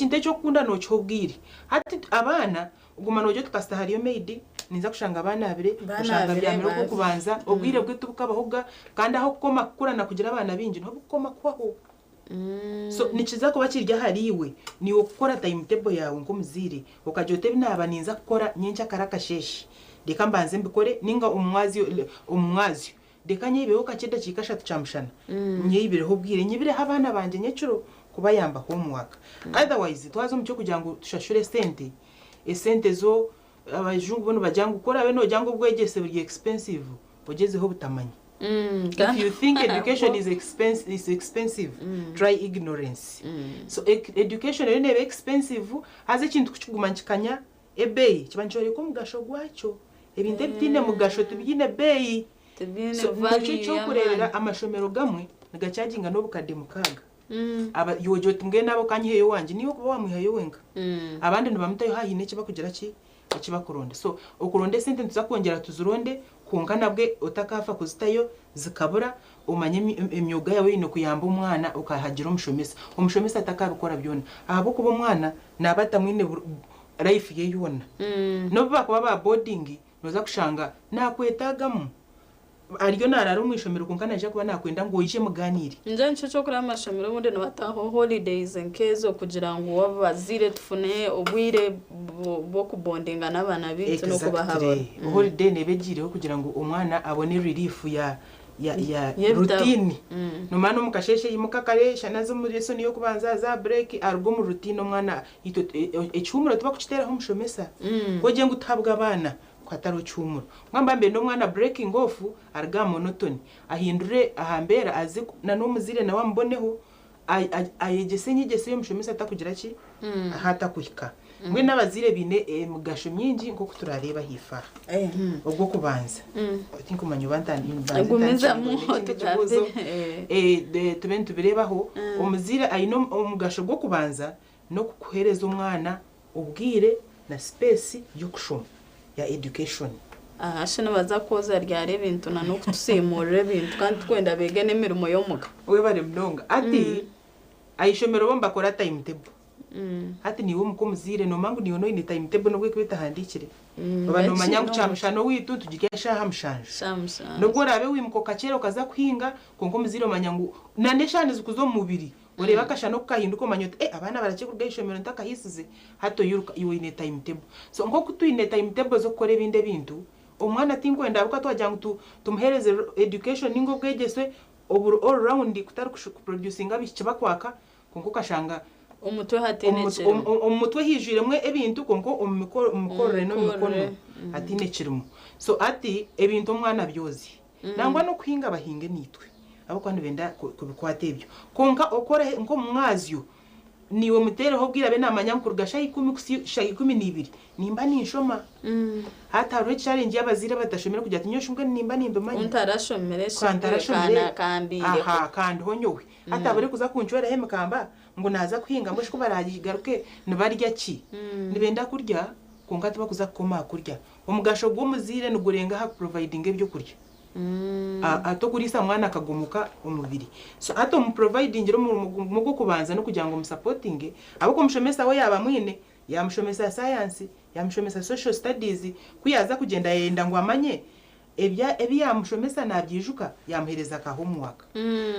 Ekintu eki orikukunda nookiha obwire. Hati abaana, oguma noogira oti kasita hariyo maid, ninza kushanga baanaabire, oshanga Banaabire abyamire baaza. okw'okubanza, obwire bwe tibukabahoga, kandi ah'okukoma kukura na kugira abaana baingi niho bukukoma kuhwaho. So nikiza kuba kiri ahariiwe, niiwe kukora timetable yaawe nk'omuzaire, okagira oti ebi naaba ninza kukora nyenkyakare akasheeshe, reka mbanze mbikore ninga omu mwazyo omu mwazyo reka nyeyibeho kakye edakiika ashatu kyamushana, nyeyibireho obwire, nyibireho abaana bangye nyekiro kubayamba homework. Otherwise twaza omu ky'okugira ngu tushashure esente, esente zo abajungu bo nibagira ngu ku oraabe noogira ngu obwegyese buri expensive, ogyezeho obutamanya. If you think education is expensive, is expensive try ignorance. So education eriyo neeba expensive haza ekintu kukiguma nikikanya ebeeyi kiba nikyoreka omugasho gwakyo. Ebintu ebitaine mugasho tibiine beeyi. Tibiine So value nikyo ekyokureebera y'amaani. amashomero gamwe nigachaginga n'obukadde mukaaga. Aba yoogira oti mbwenu abo kanyiheyo owangye niiwe okuba wamwihayo wenka. Abandi nibamutayo haine eki bakugira ki? Eki bakuronda. So okuronda esente nituza kwongyera tuzironde kwonka nabwe otakaafa kuzitayo zikabura omanye emyoga yaawe eine kuyamba omwana okahagira omushomesa. Omushomesa takaabikora byona ahabw'okuba omwana naaba atamwine life ye yoona. N'obu baakuba ba boarding nooza kushanga naakwetaagamu. Ariyo naaraara omu ishomero kwonka naija kuba naakwenda ngu oije mugaaniire. Mbwenu nikyo ky'okureba amashomero obundi nibataho holidays nk'ezo kugira ngu abazaire tufune obwire bw'okubondinga n'abaana baitu n'okubahabura. Exactly. Holiday neeba egiireho kugira ngu omwana abone relief ya ya ya Y'ebitabo. routine. Noomanya n'omu kasheeshe aimuka kare, shana aza omu lesson y'okubanza aza aha break, aruga omu routine omwana itwe ekihuumuro tibakukiteeraho omushomesa. Ku ogire ngu tuhabwe abaana Ku hatariho kihuumuro. Mbwenu mba n'omwana breaking off aruge aha monotony ahindure aha mbeera aze na n'omuzaire nawe amuboneho ayegyese enyegyesa ei omushomesa atakugira ki? Ahu atakuhika. Mbwenu abazaire baine emigasho mingi nk'oku turaareebe ahaifo aha. Ogw'okubanza, tinkumanya oba mbanze Gumizamu ntandikire ekindi ekibuuzo, otugambire. tube nitubireebaho. Omuzaire aine omugasho gw'okubanza n'okukuheereza omwana obwire na space y'okushoma ya education. Aha shi nibaza kwoza ryari ebintu na n'okutusiimurira ebintu kandi tukwenda beege n'emirimo y'omuka. Webare munonga. Hati ahaishomero bo nibakora time table. Hati naiwe omuka omuzaire nomanya ngu naiwe noine time table nobu erikuba etahandiikire. Oba nomanya ngu kyamushana owaitu nitugirya shaaha mushanju. Shaaha mushanju. Nobu oraabe wiimuka okakyera okaza kuhinga kwonka omuzaire omanya ngu na n'eshaaha nizikuza omu mubiri. Oreeba akashana oku kahinduka omanya oti eh abaana barakye kuruga aha ishomero ntakahiisize, hati oiruka iwe oine time table. So nk'oku twine time table z'okukora ebindi ebintu, omwana tinkwenda ahabw'okuba twagira ngu tumuheereze education ninga obwegyese oburi all round kutari kuproducinga abaishiki bakwaka kwonka okashanga Omutwe hataine kirimu. omu mutwe haijwiremu ebintu kwonka omu mikorere n'omu mikono hataine kirimu. So hati ebintu omwana abyozye. Nangwa n'okuhinga bahinge naitwe ahabw'okuba nibenda kubikwata ebyo. Kwonka okore nk'omu mwazyo, naiwe muteereho obwire abe naamanya ngu kuruga shaaha ikumi kuhitsya shaaha ikumi n'ibiri nimba ninshoma. Hati hariho ekicarengi y'abazaire abatashomire kugira ati nyowe shi mbwenu nimba nimbimanya. Ku ntarashomire shi Ku ntarashomire, kambiireho. aha, kandiho nyowe. Hati abure kuza kuncweraho emikamba ngu naaza kuhinga mbwenu shi ku baraagigaruke nibarya ki? Nibenda kurya kwonka tibakuza kukoma aha kurya. Omugasho gw'omuzaire nigurenga aha kuprovidinga ebyokurya. Hati okuriisa mwana akagomoka omubiri. So hati omuprovidingire omurimo gumwe ogw'okubanza n'okugira ngu omusapotinge ahabw'okuba omushomesa we yaaba amwine, yaamushomesa sayansi, yaamushomesa social studies, ku yaaza kugyenda yayenda ngu amanye ebi yaamushomesa naabyijuka, yaamuheereza ka homework.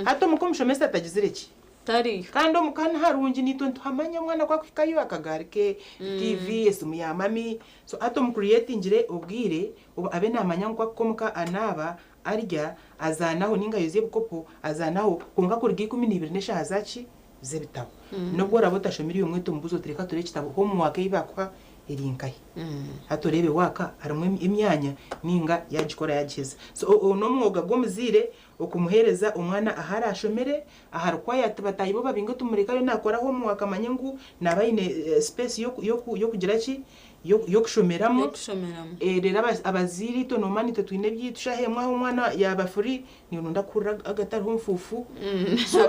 Hati omuka omushomesa tagizire ki? Tariyo. Kandi omuka niharungi naitwe nituhamanya omwana ku akuhikayo akagaari ke, TV, esimu ya mami, So hati omu creatingire obwire obu abe namanya ngu ku akuhika omuka anaaba, arya, azaanaho ninga ayozya ebikopo azaanaho kwonka kuruga 12 n'eshaaha za ki? Z'ebitabo. N'obu oraabe otashomire iwe mwete omubuuze oti reka turebe ekitabo homework ei baakuha eri nkahi? Hati oreebe waaka harimu emyanya ninga yaagikora yaagiheza. So ogu n'omwoga gw'omuzaire okumuheereza omwana ahu araashomere, ahari quiet bataahi be babinge tumureke ariyo naakora homework amanye ngu naaba aine space y'okugira ki? Y'okushomeramu. Y'okushomeramu. Reero abazaire itwe noomanya itwe twine ebyaitu shaaha emwe aho omwana yaaba free niiwe nooyenda kuhurira agatariho nfuufu.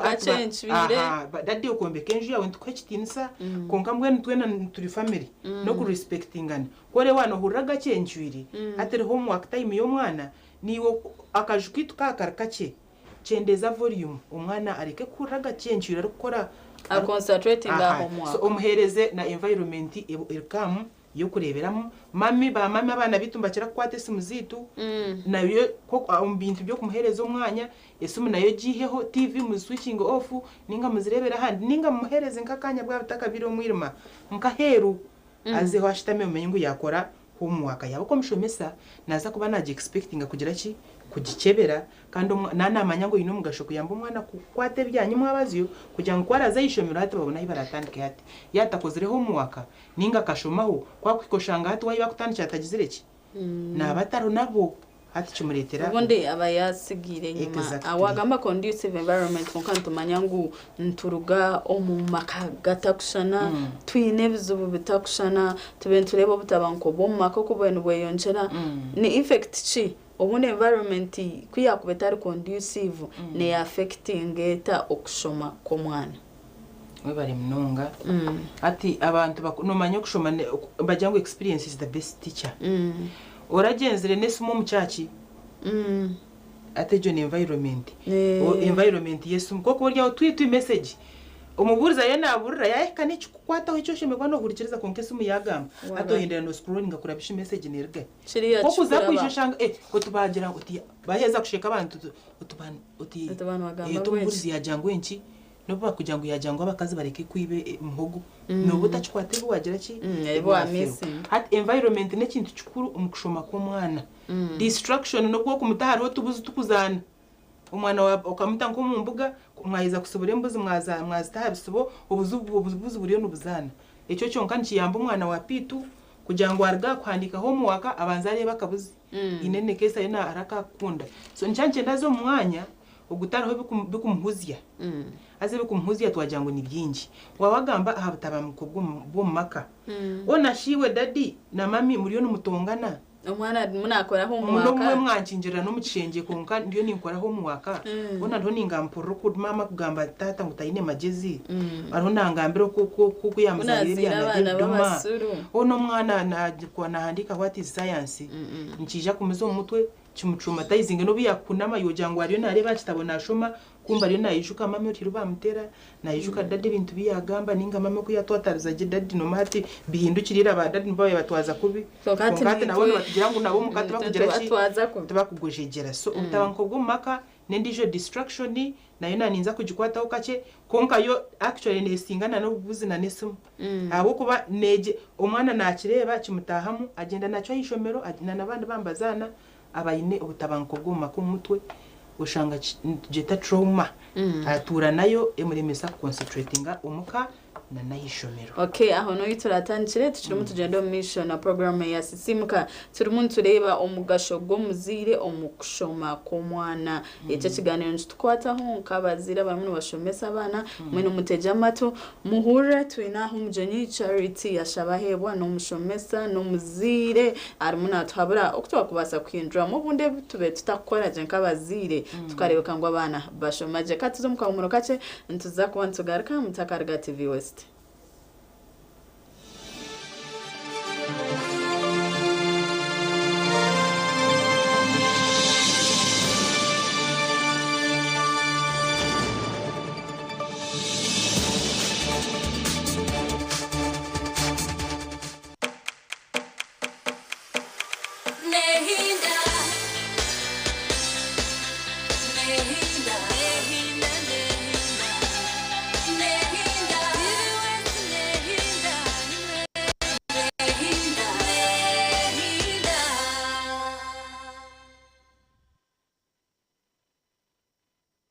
Akakyencwire. Daddy okwombeka enju yaawe nitukuha ekitiinisa kwonka mbwenu twena turi family n'okurespectingana. Ku oreeba waaba noohurira agakyencwire hati eri homework time y'omwana Naiwe akaju kaitu ka kari kakye, kyendeeza volume omwana areke kuhurira agakyencwire arikukora Aconcentratinge aha Aha. So homework. omuheereze na environment eri calm y'okureeberamu. Mummy, ba mummy abaana baitu nibakira kukwata esimu zaitu, nayo omu bintu by'okumuheereza omwanya, esimu nayo ogiiheho, TV muziswikinge off, nainga muzireebere ahandi, nainga mumuheereze nk'akaanya bwaba butakabaire omwirima, nk'aheeru, azeho ashutame omanye ngu yaakora homework. Yaaba omushomesa, naaza kuba naagiexpectinga kugira ki? Kugikyebera, Kandi naaba naamanya ngu oine omugasho kuyamba omwana kukwata ebyanyu mwabazyo kugira ngu ku araaze aha ishomero hati babone ahu baraatandike hati. Yaaba atakozire homework nainga akashomaho, ku akuhika oshanga hati we ahu baakutandikira atagizire ki? Naaba atariho nabwo hati kimureetera. Obundi aba yaatsigaire enyima. Exactly. Waagamba conducive environment kwonka nitumanya ngu nituruga omu maka gatakushushana, twine ebizibu bitakushushana, tube nitureeba obutabanguko bw'omu maka oku buriyo nibweyongyera. Ni effect ki Obundi environment ku yaakuba etari conducive ne affectinga eta okushoma kw'omwana? Webare munonga. Hati abantu nomanya okushoma nibagira ngu experience is the best teacher. Oragyenzire n'esimu omu church? Hati egyo ni environment. Environment y'esimu. Nk'oku ori aho twi twi message. Omubuurizi ariyo naabuurira yaahika n'ekikukwataho eki oshemereire kuba noohurikiriza kwonka esimu yaagamba. Hati ohindura nooscrollinga kureeba shi message neerugahi. Kiriya Nk'okuza kikuraba. kwija oshanga eh oti baagira oti baaheza kusheka abantu oti ba oti Oti abantu bagamba eh oti ngu omubuurizi enki? yaagira ngu enki n'obu baakugira ngu yaagira ngu abakazi bareke kwiba emihogo nooba otakikwata ebi waagira ki Ebi ebi waafeerwa. waamissinga. Hati environment n'ekintu kikuru omu kushoma kw'omwana. Distraction n'obu okumuta hariho otubuzi tukuzaana. Omwana wa okamuta nk'omu mbuga, mwaheza kusibura embuzi mwaza mwazita aha bisibo, obuzi obubuzi buriyo nibuzaana. Ekyo kyonka nikiyamba omwana wa P2 kugira ngu aruge aha kuhandiika homework abanze areebe akabuzi. In any case ariyo hariho akakukunda. So nikyo nikyenda aze omu mwanya ogutariho bikumuhuzya. Haza ebikumuhuzya twagira ngu ni bingi. Waaba wagamba aha butabanguko bw'omu maka, ona shi iwe daddy na mummy muriyo nimutongana? Omwana arimu naakora Muno obumwe homework. mwankingirira n'omu kishengye kwonka ndiyo ninkora homework. Hoona ndiho ningamba mpurira oku maama akugamba ati taata ngu taine magyezi. Ariho nangambira oku oku oku Ku yamuzariire naazaire ebyana abaana by'ebidoma. b'abasiru. Hoona omwana nahandiika what is science nikiija kumuza omu mutwe kimutraumatizinge n'obu yaakukunama yoogira ngu ariyo naareeba aha kitabo naashoma kumbe ariyo naijuka mummy oti bamutera, naijuka daddy ebintu bi yagamba ninga mummy oku yatwatariza gye daddy nomu hati bihindukire ira ba daddy nibo babaire nibatwaza kubi Kwonka hati kwonka hati nabo naitwe nibatugira ngu nabo omuka naitwe tibakugira ki nitubatwaza kubi. tibakugojegyera so obutabanguko bw'omu maka n'endiijo distraction nayo naninza kugikwataho kakye kwonka yo actually nesinga na n'obubuzi na n'esimu ahabw'okuba negye omwana nakireeba kimutahamu agyenda nakyo ah'eishomero na n'abandi baaba nibazaana abaine obutabanguko bw'omu maka omu mutwe oshanga nitugyeta trauma atuura nayo emuremesa ku concentratinga omuka na n'ah'eishomero. Ok aho niho turatandikire tukirimu tugyenda omu maisho na puroguraamu eya Sisiimuka. Turimu nitureeba omugasho gw'omuzaire omu kushoma kw'omwana. Eki ekiganiro nikitukwataho nk'abazaire abarimu nibashomesa abaana. Mbwenu mutegye amatu muhurire twine aha omugyenyi Charity Yashabaheebwa n'omushomesa n'omuzaire arimu naatuhabura oku twakubaasa kuhinduramu obundi ebi tubaire tutakukora gye nk'abazaire tukareebeka ngu abaana bashoma gye. Ka tuze omu kahumuro kakye nituza kuba nitugaruka mutakaruga TV West.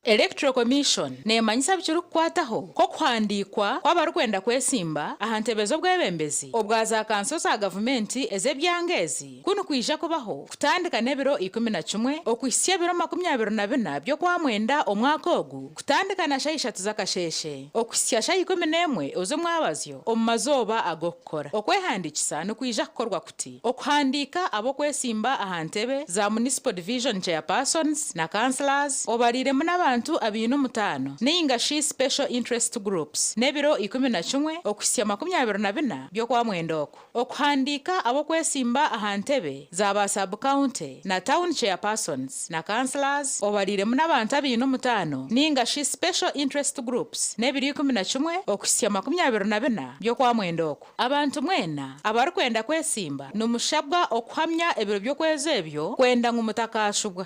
Electoral Commission neemanyisa abikirikukwataho ku okuhandiikwa kw'abarikwenda kwesimba aha ntebe z'obwebembezi obwa za kanso za gavumenti ez'ebyanga ezi ku nikwija kubaho kutandika n'ebiro 11 okuhitsya ebiro 24 by'Okwamwenda omwaka ogu kutandika na shaaha ishatu z'akasheeshe okuhitsya shaaha 11 ez'omwabazyo omu mazooba ag'okukora. Okwehandiikisa nikwija kukorwa kuti. Okuhandiika ab'okwesimba aha ntebe za Municipal Division Chairpersons na Councillors obariiremu n'abantu. Okw'abantu abaine omutaano nainga shi Special Interest Groups n'ebiro 11 okuhitsya 24 by'Okwamwenda oku. Okuhandiika ab'okwesimba aha ntebe za ba sub-county na town chairpersons na councillors obariiremu n'abantu abaine omutaano nainga shi Special Interest Groups n'ebiro 11 okuhitsya 24 by'Okwamwenda oku. Abantu mwena abarikwenda kwesimba nimushabwa okuhamya ebiro by'okwezi ebyo kwenda ngu mutakaashubwa.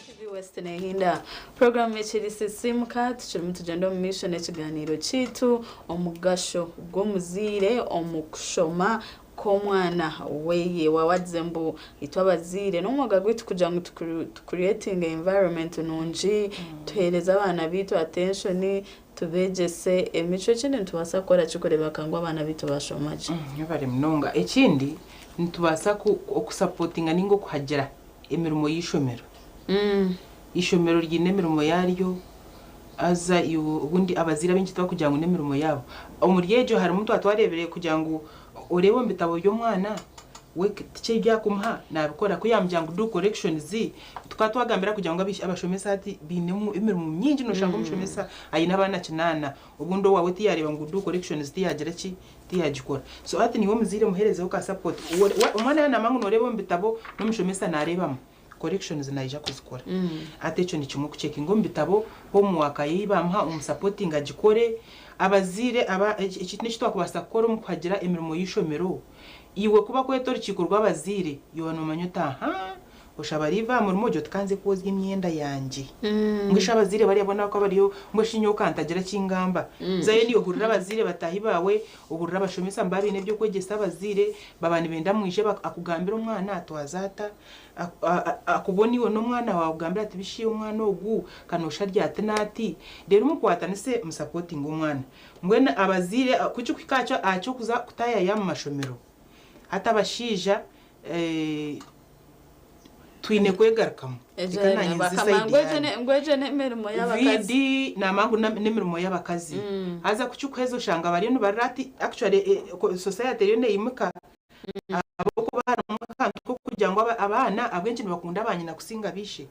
TV West nehinda programu ekiri Sisimuka. Tukirimu tugyenda omu maisho n'ekiganiro kyaitu, omugasho gw'omuzaire omu kushoma kw'omwana weye. Wawagize mbu itwe abazaire n'omwoga gwaitu kugira ngu tucreatinge environment nungi, tuheereze abaana baitu attention, tubeegyese emicwe. Ekindi nitubaasa kukora ki kureebeka ngu abaana baitu bashoma gye? Bari munonga. Ekindi nitubaasa okusupportinga ninga okuhagira emirimo y'eishomero. Ishomero ryine emirimo yaryo, haza obundi abazaire abaingi tibakugira ngu n'emirimo yaabo. Omuri egyo harimu twaba twareebire kugira ngu oreebe omu bitabo by'omwana we tikye ebyakumuha nabikora. Ku yaamugira ngu do corrections, tukaba twagambira kugira ngu abashomesa hati baine emirimo mingi, noshanga omushomesa aine abaana 8, obundi owaawe tiyareeba ngu do corrections, tiyagira ki, tiyagikora. So hati niiwe omuzaire muherezeho ka support. Omwana yaaba naamanya ngu nooreeba omu bitabo n'omushomesa naareebamu, corrections naija kuzikora. Hati ekyo ni kimwe, okucheckinga omu bitabo, homework ye ei baamuha omusupportinge agikore. Abazaire aba eki n'eki twakubaasa kukora omu kuhagira emirimo y'eishomero, iwe ku bakweta orukiiko rw'abazaire, iwe noomanya oti aha, oshaba leave aha murimo ogye oti ka nze kwozya emyenda yangye. Mbwenu shi abazaire bariya boona abakuba bariyo, mbwenu shi nyowe ka ntagira eki ngamba? Zayo niiwe ohurira abazaire bataahi baawe, ohurira abashomesa nibaba baine eby'okwegyesa abazaire, baba nibenda mwije akugambire omwana atwaze ata, akubone iwe n'omwana waawe akugambire ati bishi omwana ogu ka noosha ari ati n'ati, reero mukwatanise musupportinge omwana. Mbwenu abazaire ku kirikuhika aha ky'okuza kutaayaaya omu mashomero, hati abashaija twine kwegarukamu. Reka naanye nze sayidi yaanyu. Ngu egyo n'emirimo y'abakazi. VD naamanya ngu n'emirimo y'abakazi. Haza ku kirikuheza oshanga bariyo nibarira ati actually society eriyo neeyimuka ahabw'okuba harimu akantu k'okugira ngu abaana ahabw'enki nibakunda baanyina kusinga baishe.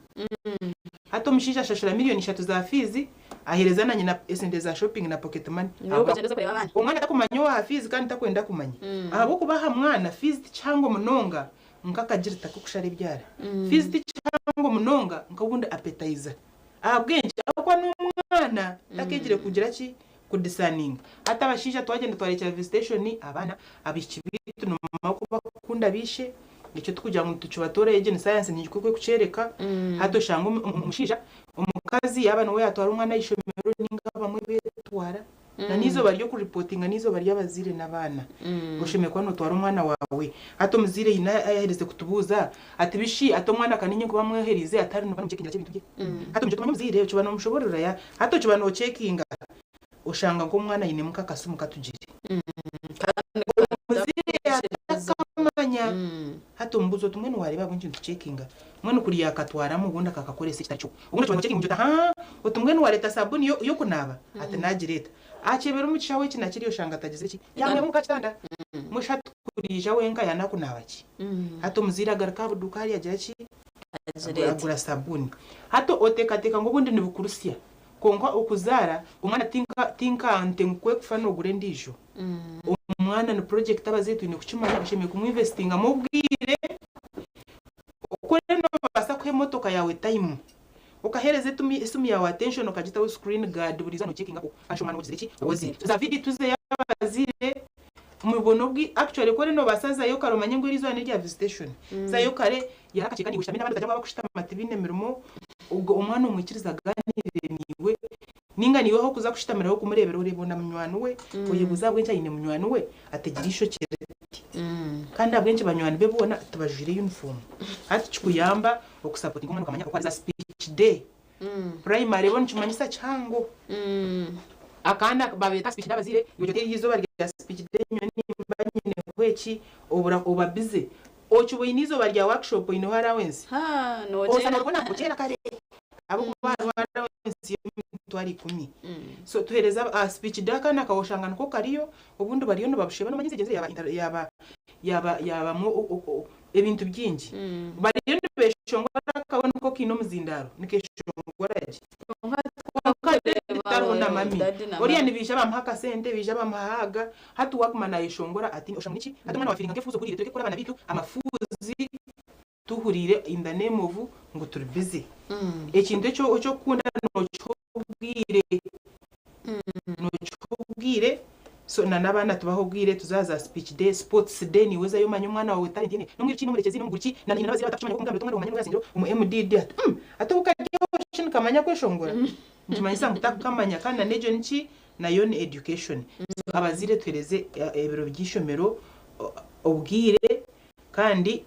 Hati omushaija ashashura 3 million za fees, aheereza na nyina esente za shopping na pocket money. Niwe okagyenda oza kureeba abaana. Omwana takumanya owaha fees kandi takwenda kumanya. Ahabw'okuba aha mwana fees ti kihango munonga nk'akagirita k'okushara ebyara. Fees ti kihango munonga nk'obundi appetizer. Ahabw'enki? Ahabw'okuba n'omwana takeegire kugira ki? Kudiscerninga. Hati abashaija twagyenda twarekyera visitation abaana, abaishiki baitu nomanya oku bakukunda baishe, ekyo tikugira ngu nitukibatoora, egyo ni science nikwo erikukyereka. Hati oshanga omushaija, omukazi yaaba niwe yaatwara omwana aha ishomero ninga abamwe beetwara, na n'eizooba ry'okureportinga n'eizooba ry'abazaire n'abaana. Oshemereire kuba nootwara omwana waawe. Hati omuzaire haine ayaherize kutubuuza ati bishi ati omwana ka niinye nkuba mwoheriize ati hari noba nomucekingira ki ebintu bye? Hati omugira oti omanya omuzaire okiba nomushoboorora ya hati okiba nocekinga oshanga nk'omwana ainemu nk'akasimu katugire. Omuzaire yatakamanya, hati omubuuza oti mbwenu waareeba ahabw'enki nitucekinga? Mbwenu kuri yaakatwaramu obundi akakakoresa ekitari kyo. Obundi okiba nocekinga omugira oti ahaa, oti mbwenu waareeta sabuuni y'okunaaba? Ati naagireeta. Akyebera omu kishaho eki na kiri oshanga atagizire ki? Yaamwihamu omu kakitanda. Mbwenu shi hati kuriija wenka yaanakunaaba ki? Hati omuzaire agaruka aha buduuka hariya agira ki? Agura sabuuni. Hati oteekateeka ngu obundi nibukurusya. Kwonka okuzaara omwana ti nka nte ngu ku ekufa noogura endiijo. Omwana ni project abazaire twine kukimanya, oshemereire kumwinvestingamu obwire. Okore noobaasa kuha emotoka yaawe time, okaheereza esimu yaawe attention okagitaho screen guard buri izooba noocheckingaho kasha omwana ogizire ki? Owozire. Za VD tuzeyo abazaire mubone obwi actually kore noobaasa zayo kare omanye ngu eriizooba n'erya visitation. Zayo kare yara akakyeka niiwe oshutami n'abandi otagira ngu abakushutama tibaine mirimo, ogwo omwana omwikirize agaaniire naiwe ninga niiwe ah'okuza kushutamiraho kumureebera oreeba ona munywani we, oyebuuze ahabw'enki aine munywani we ategire eishokye riti. Kandi ahabw'enki banywani be boona tibajwaire yunifoomu? Hati kikuyamba okusapotinga omwana okamanya oku ariza speech day. Primary bo nikimanyisa kihango. Akaana babeeta speech day abazaire iwe oti eizooba rya speech day nyowe nimba nyineho eki obura oba busy. Okiboine eizooba rya workshop oineho allowance? Osanga orikubona ngu kera kare ahabw'okuba hariho allowance y'emitwaro ikumi. So tuheereza aha speech day akaana kawe oshanga niko kariyo obundi bariyo nibabusheba nomanya ensi egenzire yaaba yaaba yaabamu ebintu bingi. Bariyo nibeshongora akawe niko kaine omuzindaaro nikeshongora gye. Kwonka daddy tariho na mummy. Oriya nibaija bamuha akasente, baija bamuha haga, hati we aguma nayeshongora ati oshanga niki? Hati omwana wafiiringa nk'efuuzi ohuriire, tureke kukora abaana baitu amafuuzi tuhuriire in the name of ngu turi busy. Ekintu eki eky'okukunda nookiha obwire, nookiha obwire so na n'abaana tubahe obwire tuze aha za speech day, sports day niiwe ozayo omanye omwana waawe talent ye n'omwishiki n'omurekyezi n'omuguruki na haine n'abazaire abatakukimanya kwonka omugambire oti omwana waawe omanye ngu yaatsindire omu MDD ati umm ati obu karyaho shi nikamanya kweshongora? Nikimanyisa ngu takukamanya kandi na n'egyo niki? Nayo ni education. So abazaire tuhereze ebiro by'eishomero obwire kandi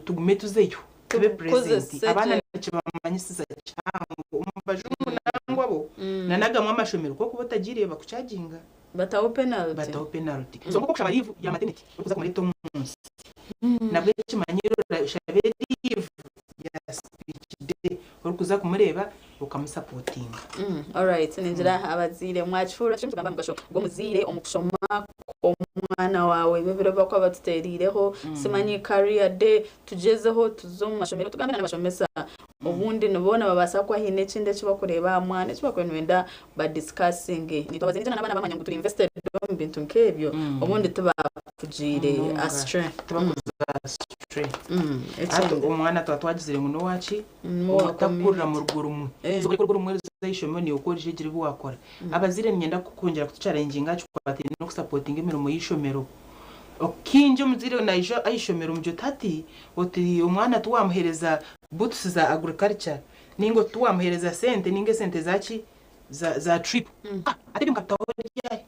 tugume tuzeyo tube present. Abaana nikibamanyisiza kihango omu bajungu nangwa bo nanagamwe amashomero ku orikuba otagiireyo bakuchaginga. Bataho penalty. Bataho penalty. So nk'oku okushaba leave ya maternity orikuza kumara omunsi nabwo ekimanyiro oshabe leave ya speech day orikuza kumureeba okamusapotinga. Alright, ningira abazaire mwakihurira kiri nikigamba aha mugasho gw'omuzaire omu kushoma kw'omwana waawe. Ebi ebiro bakuba batutereireho simanyi career day, tugyezeho tuze omu mashomero tugambe n'abashomesa obundi nibo nibabaasa kuba haine ekindi eki bakureeba aha mwana eki bakuba nibenda ba discussinge. Itwe abazaire ningira n'abaana bamanya ngu turi invested omu bintu nk'ebyo, obundi tibakugiire astray. Tibakuza astray. Hati omwana twaba twagizire ngu n'owaki? Otakurira mu rugo rumwe. So oreke orugo rumwe ruze aha ishomero naiwe ku orije gira ebi wakora. Abazaire niinyenda kwongyera kutucharenginga aha kikwatiraine n'okusapotinga emirimo y'eishomero. Kaingi omuzaire naija aha ishomero omugire oti hati oti omwana tiwamuheereza boots za agriculture ninga oti tiwamuheereza sente ninga esente za ki za za trip. Ah ati ebyo nkabitaho ryari?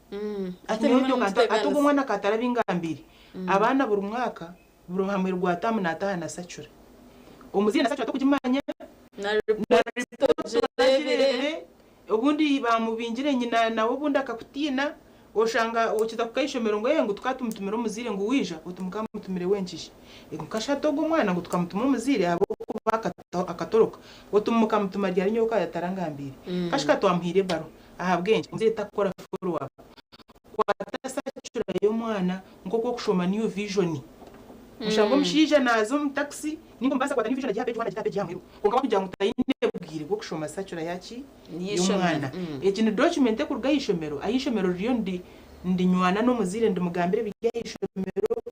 Ati nyowe ebyo ati ogwo omwana akaba atarabingambiire. Abaana buri mwaka Buri aha muheru gwa taamu naataaha na sacura. Omuzaire na sacura tokugimanya, Na na ripooti ripooti ogireebire. otagireebire, obundi baamubingire nyina nawe obundi akakutiina, oshanga okiza kuka aha ishomero ngu ee ngu tukaba tumutumire omuzaire ngu waija oti mukaba mumutumire wenka shi? Nka shi hati ogu omwana ngu tukamutuma omuzaire ahabw'okuba akatoroka, oti mukamutuma ryari nyowe ku atarangambiire? Kashi ka twamuhaire ebaruha, ahabw'enki omuzaire takukora follow up? Kwata sacura y'omwana nk'oku orikushoma New Vision. Oshange omushaija naaza omu takisi ninga omu baasi akwata New Vision agiha aha peegi one agita aha peegi y'aha muheru. Kwonka wakugira ngu taine bwire bw'okushoma sacura yaaki? Y'omwana. Egi ni document erikuruga aha ishomero, ahu ishomero ririyo ndinywana n'omuzaire ndimugambira ebiri aha ishomero,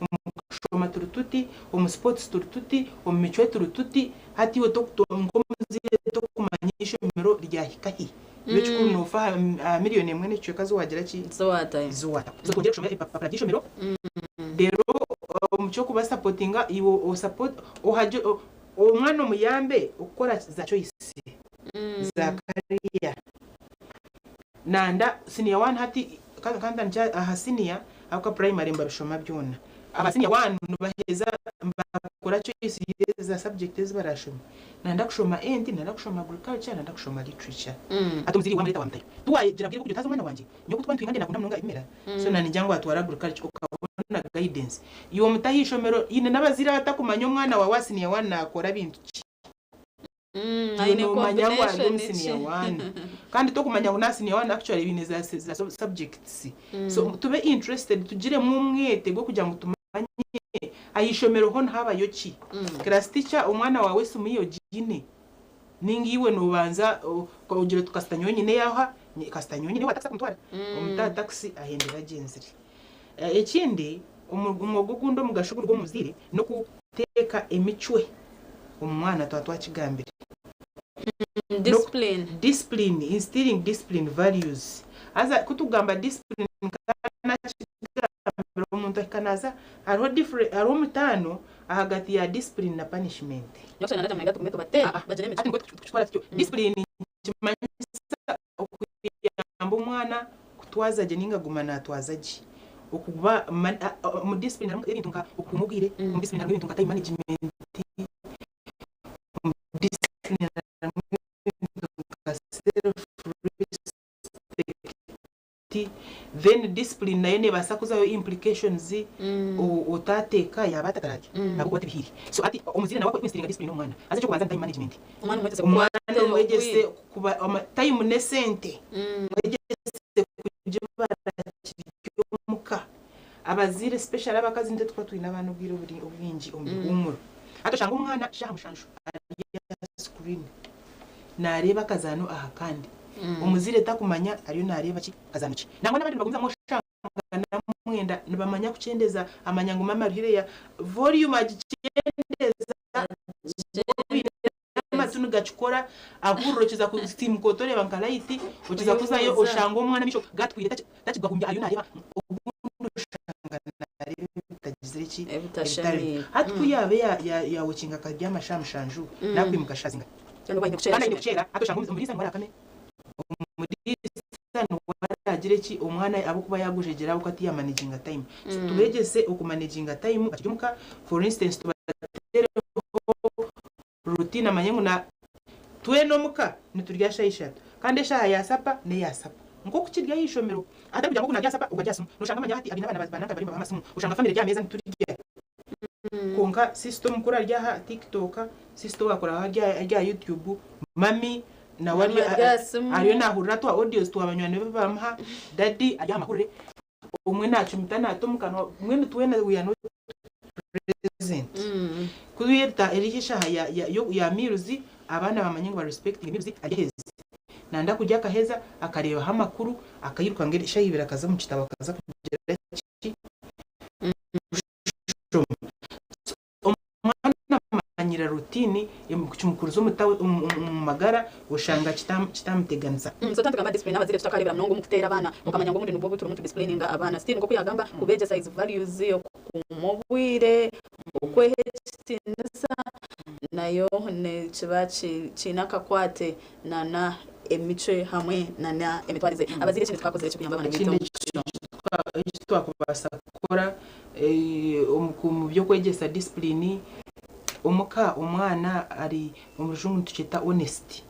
omu kushoma turi tuti, omu sports turi tuti, omu micwe turi tuti, hati iwe nk'omuzaire tokumanya ishomero ryahika hi. Iwe ekikuru noofa aha miriyoni emwe n'ekicweka zi waagira ki? Zi waatayo. Zi waataho. So twongyere kushoma ebipapura by'eishomero, reero omu ky'okubasapotinga iwe ohagye omwana omuyambe okukora za choice za career. Nanda senior one hati kantandikye aha senior ahabw'okuba primary nibabishoma byona. Aba senior one nibaheza nibakora choice y'eza subject ezi baraashome. Nanda kushoma enti, nanda kushoma agriculture, nanda kushoma literature. Hati omuzaire wamureeta wamutayo. Tiwagira bwire bw'okugira oti haza omwana wangye nyowe ku tukuba nitwinga ndenda nakunda munonga ebimera so naningira ngu atware agriculture okabona guidance. Iwe omute aha ishomero haine n'abazaire abatakumanya omwana waawe aha senior one naakora bintu ki. Iwe Aine noomanya ngu ari omu combination ki? senior one kandi tokumanya ngu n'aha senior one actually baine za za subjects. So tube interested tugiremu omwete gw'okugira ngu tumanye aha ishomero ho nihabayo ki. Class teacher omwana waawe esimu ye ogiine? Ninga iwe noobanza ogira oti kasita nyowe nyine eyaaha, kasita nyowe nyine owa takisi akumutwara. Omute aha takisi ahendere agyenzire. Ekindi omwogo ogundi omugasho ogundi gw'omuzaire n'okuteeka emicwe omu mwana twaba twakigambire. Discipline. Discipline, instilling discipline values. Haza ku tukugamba discipline nakigambire omuntu ahika naaza hariho difference hariho omutaano ahagati ya discipline na punishment. Hati nikwo tukitwara tutyo. Discipline nikimanyisa okuyamba omwana kutwaza gye ninga kuguma natwaza gye. Okuba omu discipline harimu ebintu nka okukuuma obwire, omu discipline harimu ebintu nka time management, omu discipline harimu ebintu nka self respect, then discipline nayo nebaasa kuzaho implications otateeka yaaba atatararya ahabw'okuba tibihiire. So hati omuzaire nawe ku instilinga discipline omu mwana, haza eky'okubanza ni time management. Omwana omwegyese Omwana kukwata omwegyese obwire. kuba time n'esente, omwegyese kugibara kiri omuka. Abazaire especially abakazi nitwe tukuba twine abaana obwire obwingi omu bihuumuro. Hati oshanga omwana shaaha mushanju ari aha screen naareeba akazaano aha kandi. Omuzaire takumanya ariyo naareeba ki, kazaano ki. Nangwa n'abandi nibagumizamu oshanga namwenda nibamanya kukyendeza amanya ngu maama aruhire ya volume agikyendeza amatu nigakikora ahurira okiza kusiimuka otoreeba nka light okiza kuzayo oshanga omwana amaisho gatwire takigahumbya ariyo nareeba obundi oshanga nareeba ebitagizire ki ebitari hati ku yaaba yawokinga akabyama shaaha mushanju nakwimuka shaaha zingahi kandi aine kukyera hati oshanga omuriisa niwe arakame omuriisa niwe aragire ki omwana ahabw'okuba yagujegyera ahabw'okuba tiyamanaginga time so tubegyese okumanaginga time bakiri omuka for instance tubatereho routine amanye ngu na twena omuka niturya shaaha ishatu kandi eshaaha ya sapa n'eya sapa nk'oku kiri aha ishomero atari kugira ngu ogu narya sapa ogu arya simu noshanga amanya hati abaine abaana ba nanka bariyo nibabaha amasimu oshanga family eri aha meeza niturya kwonka sister omukuru ari aha tiktok sister owakuraho ari aha youtube mummy nawe ariyo nahurira twa audios twa banywani be bamuha daddy ari aha mahurire omwe nacumita nata omu kanwa mbwenu twena we are not present. Ku eri eshaaha ya meals abaana bamanye ngu ba respectinge meals arye aheze. Nanda kurya akaheza akareebaho amakuru akairuka ngu eshaaha ibiri akaza omu kitabo akaza kugira ki? Kushoma. So omwana amanyira routine kimukuriza omu magara oshanga kitamuteganisa. So twatugamba discipline abazaire tutakarebera munonga omu kuteera abaana okamanya ngu obundi nibwo obu turimu tu disciplininga abaana still nkoku yagamba kubegyesa his values, okukuuma obwire, okweha ekitinisa nayo nikiba kiine akakwate nana emicwe hamwe nana emitwarize. Abazaire ekindi tukakozire ki kuyamba abaana baitu Ekindi omu kushoma? eki twakubaasa kukora omu by'okwegyesa discipline omuka omwana ari omu rujungu nitukyeta honesty.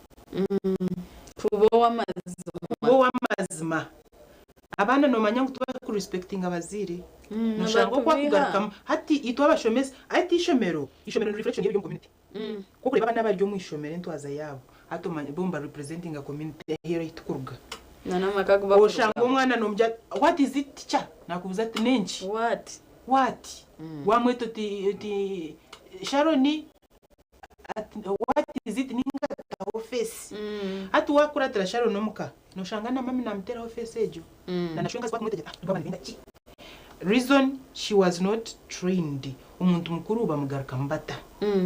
Kuba ow'amazima. Kuba ow'amazima. Abaana noomanya ngu tibariku respectinga abazaire. Noshanga oku akugarukamu. Hati itwe abashomesa, hati eishomero, eishomero ni reflection y'ebiri omu community. Ku orikureeba abaana abari omu ishomero entwaza yaabo, hati omanya bo niba representinga community ahu ei turikuruga. N'amaka agu barikurugamu. Oshanga omwana nomugira oti what is it teacher? Nakubuuza ati n'enki? What? What? Wamweta oti oti Sharon ati what is it ninga taho face. Hati wakuratira Sharon omuka noshanga na mummy namuteraho face egyo. Na na shwenkazi ku arikumwetegyereza ati baaba nibenda ki? Reason she was not trained omuntu mukuru bamugarukamu bata?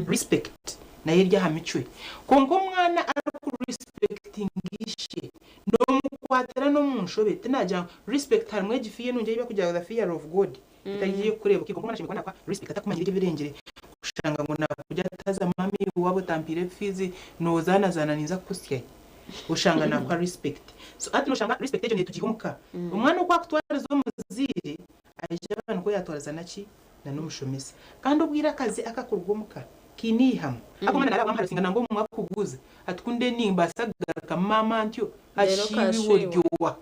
Respect nayo eri aha micwe. Kwonka omwana ariku respectinga ishe nomukwatira nomu nshobe tinagira ngu respect harimu egi fear enungi ei barikugira ngu the fear of God etari ey'okukureeba kwonka omwana ashemereire kuba nakuha respect atakumanyira ebyo ebirengire kushanga ngu nakugira ati haza mummy waaba otampiire fees nozaanazaana ninza kukusyayo oshanga nakuha respect. So hati noshanga respect egyo netugiiha omuka. Omwana oku akutwariza omuzaire aija aba nikwo yatwariza naki? Na n'omushomesa. Kandi obwire akazi akakuruga omuka kaine eihamo. Ahakuba omwana nareeba wamuharasinga nangwa obumwe akubuuza ati ku ndi nimbaasa kugarukamu maama ntyo? Reero Hashi iwe okashiiwa. ori owa?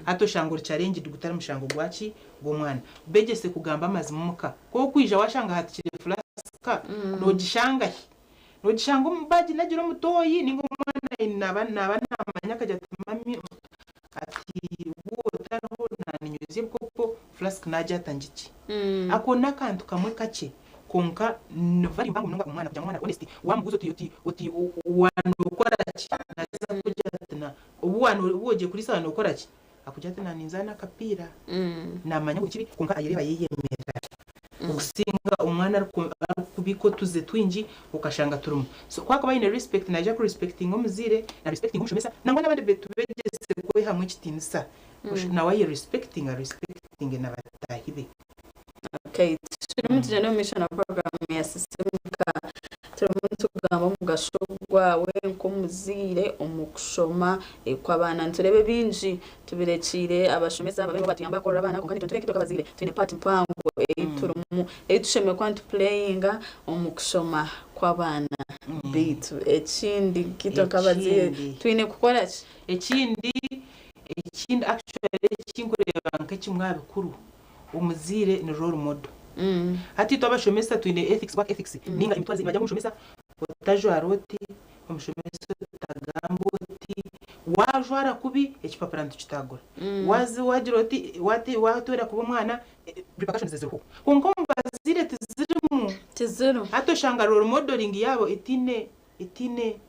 Hati oshanga ori challenged gutari mushango gwaki? Gw'omwana. Begyese kugamba amazima omuka. Ku okwija washanga hatikire flask nogishanga hi? Nogishanga omu bag nagira omu toyi ninga omwana naba namanya akagira ati mummy ati waaba otariho naninyozya ebikopo flask nagyata ngigye. Ako n'akantu kamwe kakye kwonka ni value mpango munonga omu mwana kugira ngu omwana abe honest wamubuuza oti oti waaba nokora ki naza kugira ati na obu waaba ogiire kuriisa waaba nokora ki Akugira ati naninzaana akapiira namanya ngu nikibi kwonka ayereeba ayeyemera okusinga omwana arikubiika otuze twingi okashanga turimu. So ku akuba aine respect naija ku respectinga omuzaire na respectinga omushomesa nangwa nabandi tubegyese kwehamu ekitinisa nawe aye respectinga arespectinge na bataahi be. Okay, turimu tugyenda omu maisho na program ya Sisimuka. Turimu nitugamba omugasho gwawe nk'omuzaire omu kushoma kw'abaana. Nitureeba ebingi tubirekiire abashomesa babe nibo batuyamba kukorera abaana kwonka naitwe nitureeba nk'itwe nk'abazaire twine part mpango ei turimu ei tushemereire kuba nitupureyinga omu kushoma kw'abaana baitu. Ekindi nk'itwe nk'abazaire Ekindi. twine kukora ki? Ekindi ekindi actually ekinkureeba nk'ekimwe aha bikuru, omuzaire ni role model. Hati itwe abashomesa twine ethics, work ethics ninga emitwarize nibagira ngu omushomesa otajwara oti, omushomesa otagamba oti, wajwara kubi ekipapura nitukitagura, waza wagira oti wati watwera kubi omwana repercussions ziriho. Kwonka omu bazaire tizirimu. Tizirimu. Hati oshanga role modeling yaabo etiine etiine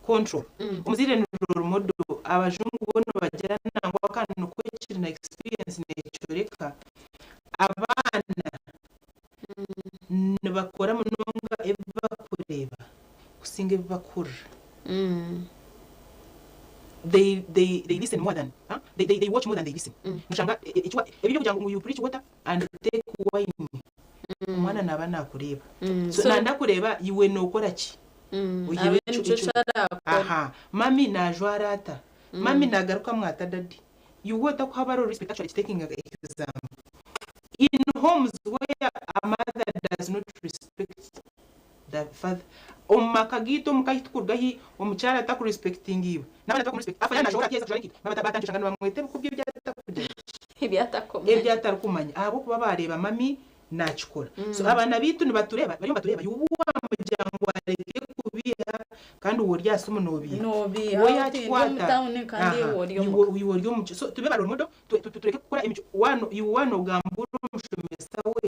control. Omuzaire ni role model, abajungu bo nibagira nangwa kandi nikwo kiri na experience nekyoreka, abaana nibakora munonga ebi bakureeba kusinga ebi bakuhurira. They they they listen more than huh? they, they, they watch more than they listen. Noshanga ekiwa ebi ebyokugira ngu you preach water and take wine, omwana naaba nakureeba. So So nanda kureeba iwe nokora ki? Oihireho abe ekyo nikyo ekyo kyarakora. Aha, mummy najwara ata? Mummy nagarukamu ata daddy? Iwe otakuha baro respect actually taking example. In homes where a mother does not respect the father, omu maka gaitu omu ka ahi tukuruga ahi omukyara atakurespectinga iba, n'abaana tibakumurespect, afa yaaba nashohora ati yaheza kujwara enkaito, baba batandikire kushanga nibamweta ebikobyo ebi atakugira ki? Ebi atakumanya. Ebi atarikumanya ahabw'okuba baareeba mummy nakikora. So abaana baitu nibatureeba, bariyo nibatureeba, iwe wamugira ngu areke kubiiha kandi iwe ori aha simu noobiiha. Noobiiha, We oti ndi omu yakikwata, tawuni kandi aha, iwe ori iwe omuka. iwe ori omu so tube ba role model, tureke kukora emicwe, waano iwe waanogamba ori omushomesa we,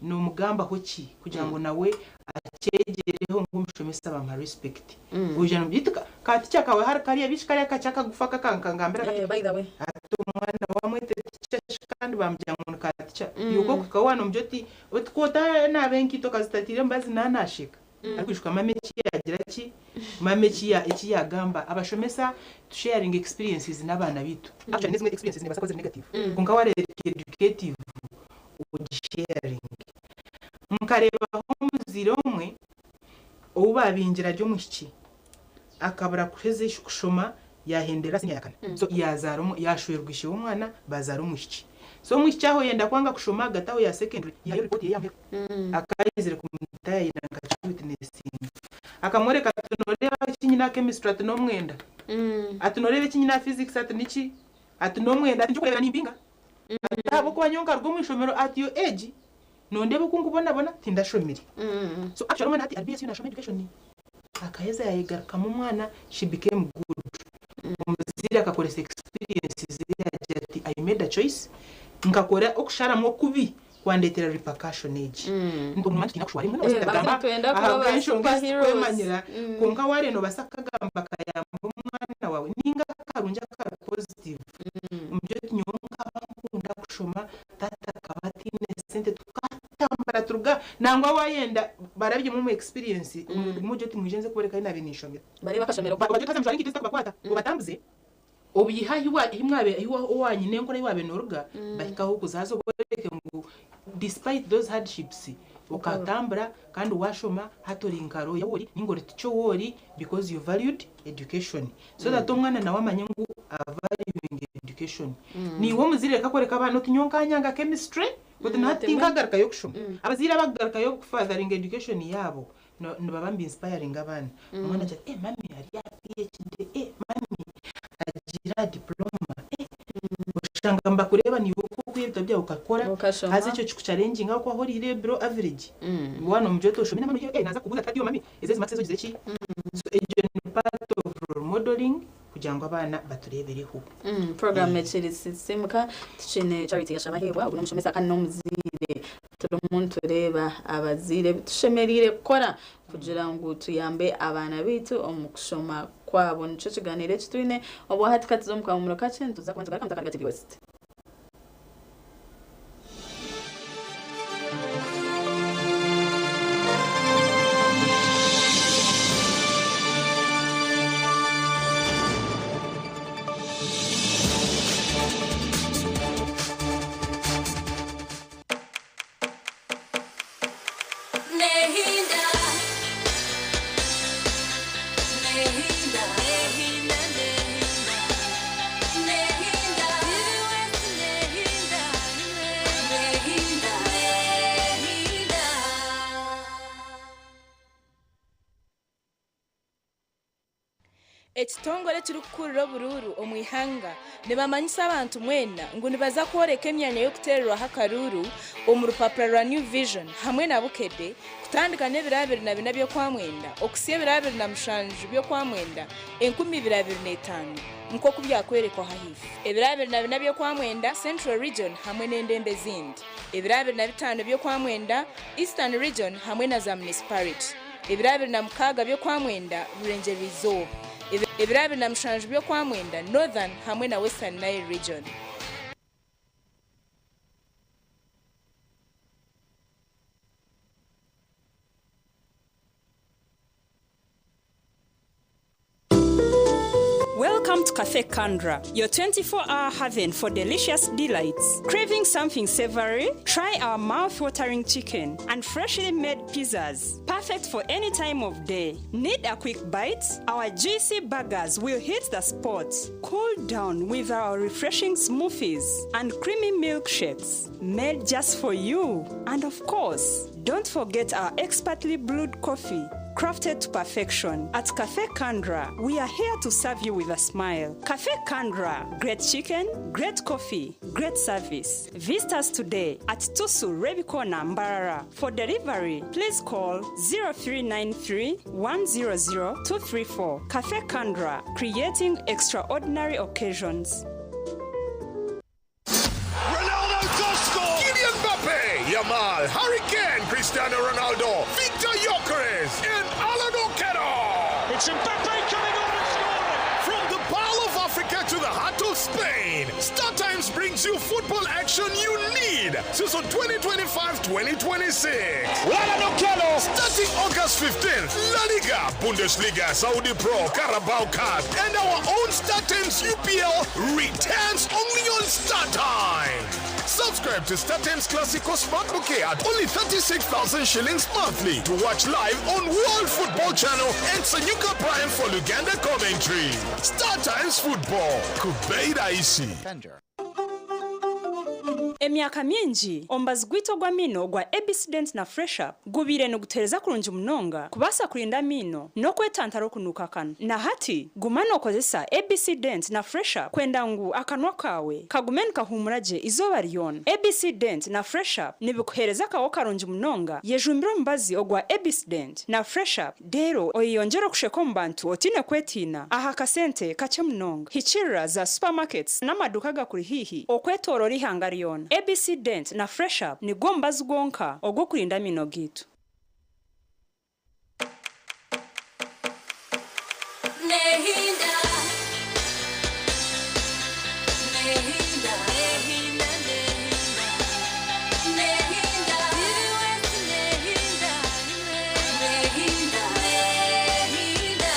nomugambaho ki kugira ngu nawe akyegyereho ngu omushomesa bamuha respect. Oija nomugira oti ka teacher kawe hari kariya bishi kariya kakye akagufu aka kankangambira kati Eh, by the way. ati omwana wamwete teacher shi kandi bamugira ngu ni ka teacher. Iwe okuhika waanomugira oti oti ku otanaaba enkaito okazitatiire omubazi naanasheka. Arikwijuka mama eki yaagira ki, mama eki ya eki yaagamba. Abashomesa tu sharing experiences n'abaana baitu. Actually n'ezimwe experiences nibaasa kuba ziri negative kwonka waareeba eri educative ogisharinge. Nkareebaho omuzaire omwe ou baabingira ari omwishiki akabura kuheza kushoma yaahenderera senior ya kana. So yaazaara omu yaashwerwa ishe w'omwana baazaara omwishiki. So omwishiki aho yenda kwanga kushoma ahagati aho ya secondary yaihayo report ye y'ahamuheru. Akaba aizire kumutaayayira nkakiwitnessinga. Akamworeka ati nooreeba eki nyine aha chemistry ati n'omwenda. Ati nooreeba eki nyine aha physics ati niki? Ati n'omwenda ati nikyo orikureebera nimpinga. Ati ahabw'okuba nyowe nkaruga omu ishomero at your age nondeeba oku nkubonabona tindashomire. So actually omwana hati ari BSc nashoma education. Akaheza yayegarukamu omwana she became good. Omuzaire akakoresa experiences ze yagira ati I made a choice nkakora okusharamu okubi kwandeetera repercussion egi. Omumanya tutiina kushwara emwe Eh, n'abashaija nitwenda kuba ba ahabw'enshonga ezi superheroes. tukwemanyira kwonka waareeba noobaasa kukagamba kayamba omwana waawe ninga akarungi akari positive. Omugire oti nyowe nkaba nkunda kushoma taata akaba atiine sente tukatambura turuga nangwa waayenda barabyemu omu experience omugire oti mwije nze kuboreka ahi naabiire ninshomera. Bareebe akashomero. Bagire oti haza mujware enkaito ezitakubakwata obatambuze obiihe ahi wa ahi mwabe ahi owanyine enkora ahi waabiire nooruga bahike ahu okuza haza oboreke ngu despite those hardships okatambura kandi waashoma hati ori nka lawyer ori ninga ori teacher ou ori because you valued education so that omwana nawe amanye ngu avaluing education. Niiwe omuzaire reka kworeka abaana oti nyowe nkanyanga chemistry oti na hati tinkagarukayo kushoma. Abazaire abakugarukayo kufatheringa education yaabo nibaba niba inspiringa abaana. Omwana agira ati eh mummy ari aha PhD, eh mummy agiire aha diploma, eh oshanga nibakureeba niiwe oku okwiha ebitabo byawe okakora Okashoma. haza ekyo kikuchallenginga ahabw'okuba waaba oriire below average. Waaba nomugira oti oshome n'amaani eh naaza kukubuuza ati hati iwe mummy ezi ezi marks ezi ogize ki? So egyo ni part of role modeling kugira ngu abaana batureebereho. Program ekiri Sisimuka tukiine Charity Yashabaheebwa ogu n'omushomesa kandi n'omuzaire turimu nitureeba abazaire ebi tushemereire kukora kugira ngu tuyambe abaana baitu omu kushoma kwabo nikyo kiganiro eki twine obwa hati katuze omu kahumuro kakye nituza kuba nitugaruka mutakaruga TV West. Nehinda. Ekitongore ekirikukurira oburuuru omu ihanga nibamanyisa abantu mwena ngu nibaza kworeka emyanya y'okuteererwaho akaruuru omu rupapura rwa New Vision hamwe na Bukedde kutandika n'ebiro 24 by'Okwamwenda okuhitsya ebiro 27 by'Okwamwenda 2025 nk'oku byakworekwaho ahaifo. Ebiro 24 by'Okwamwenda, Central Region hamwe n'endembo ezindi. Ebiro 25 by'Okwamwenda, Eastern Region hamwe na za Munisiparite. Ebiro 26 by'Okwamwenda, Burengyerwa-izooba. Ebiro 27 by'Okwamwenda, Northern hamwe na Western Nile Region. Welcome to Cafe Kandra, your 24-hour haven for delicious delights. Craving something savory? Try our mouth-watering chicken and freshly made pizzas. Perfect for any time of day. Need a quick bite? Our juicy burgers will hit the spot. Cool down with our refreshing smoothies and creamy milkshakes made just for you. And of course, don't forget our expertly brewed coffee, crafted to perfection. At Cafe Kandra, we are here to serve you with a smile. Cafe Kandra, great chicken, great coffee, great service. Visit us today at Tusu Rebikona, Mbarara. For delivery, please call 0393 100 234. Cafe Kandra, creating extraordinary occasions. Ronaldo does score! Kylian Mbappe, Yamal, Harry Kane, Cristiano Ronaldo, Victor Gyökeres, and Alan Okello! It's Mbappe coming on and scoring! From the Pearl of Africa to the heart of Spain, Star Times brings you football action you need. Season 2025-2026. Alan Okello! Starting August 15th, La Liga, Bundesliga, Saudi Pro, Carabao Cup, and our own Star Times UPL returns only on Star Times. Subscribe to Star Times Classico Smart Bouquet at only 36,000 shillings monthly to watch live on World Football Channel and Sanyuka Prime for Luganda commentary. Star Times Football. Kubeira Isi. Emyaka mingi omubazi gwaitu ogw'amaino ogwa ABC Dent na Fresh Up gubaire niguteereza kurungi munonga kubaasa kurinda amaino n'okwetantara okunuuka akanwa. Na hati guma nookozesa ABC Dent na Fresh Up kwenda ngu akanwa kaawe kagume nikahuumura gye izooba ryona. ABC Dent na Fresh Up nibikuheereza akaho karungi munonga. Yejumbire omubazi ogwa ABC Dent na Fresh Up reero oyeyongyere okusheka omu bantu otiine kwetiina aha kasente kakye munonga. Hikirira za supermarkets n'amaduuka agakuri haihi okwetooroora ihanga ryona. ABC Dent na Fresh Up nigwo mubazi gwonka ogw'okurinda amaino gaitu. Nehinda. Nehinda. Nehinda, nehinda. Nehinda. Nehinda. Nehinda. Nehinda.